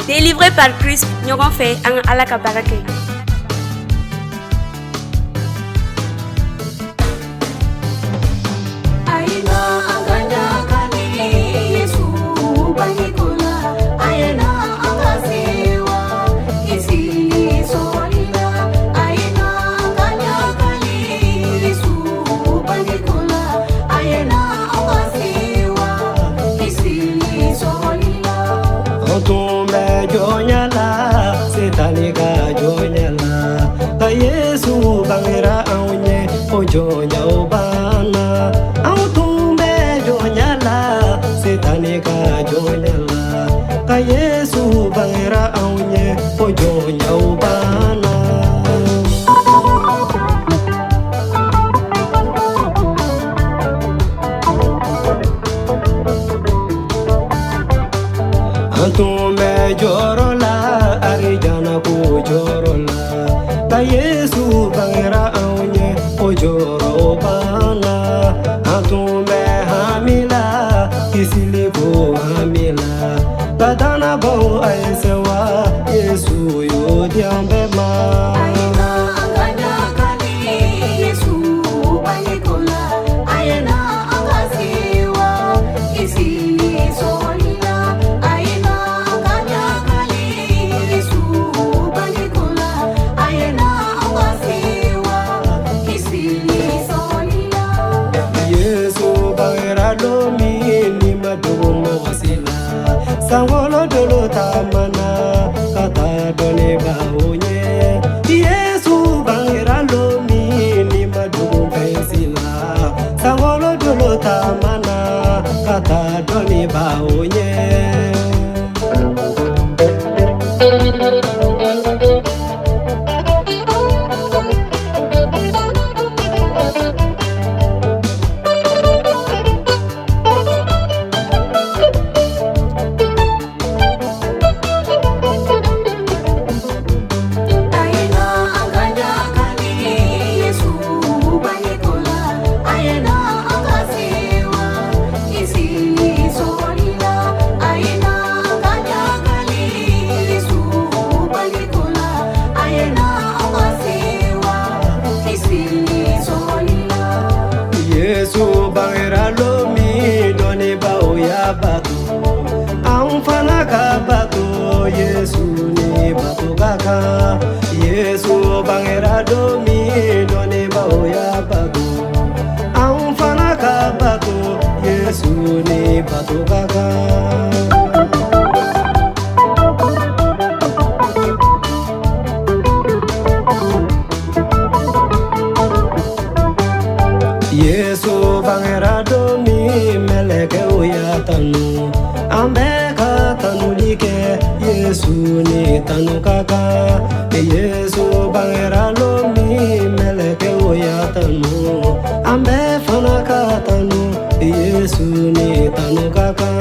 Délivré par Christ, ɲɔgɔn fɛ an ka Ala ka baara kɛ. Yesu bangera anw ɲɛ o jɔnyaw banna anw tun bɛ jɔnya la Setani ka jɔnya la ka Yesu bangera anw ɲɛ o jɔnyaw banna. An tun bɛ jɔrɔ la arijana ko jɔrɔ la ka Yesu bangera anw ɲɛ o jɔrɔ banna an tun bɛ hami la kisili ko hami la ka dannabaw a ye sewa Yesu y'o di an bɛɛ ma. Sankolo dolo taamana ka taa dɔnnibaw ɲɛ Yesu bangera don min ni ma dogo fɛn si la sankolo dolo taamana ka taa dɔnnibaw ɲɛ. Yesu bangera don min dɔnnibaw y'a bato anw fana ka bato Yesu ni bato ka kan Yesu bangera don min dɔnnibaw y'a bato anw fana ka bato Yesu ni bato ka kan. Yesu bangera don min mɛlɛkɛw y'a tanu an bɛɛ ka tanuli kɛ Yesu ni tanu ka kan Yesu bangera don min mɛlɛkɛw y'a tanu an bɛɛ fana ka tanu Yesu ni tanu ka kan.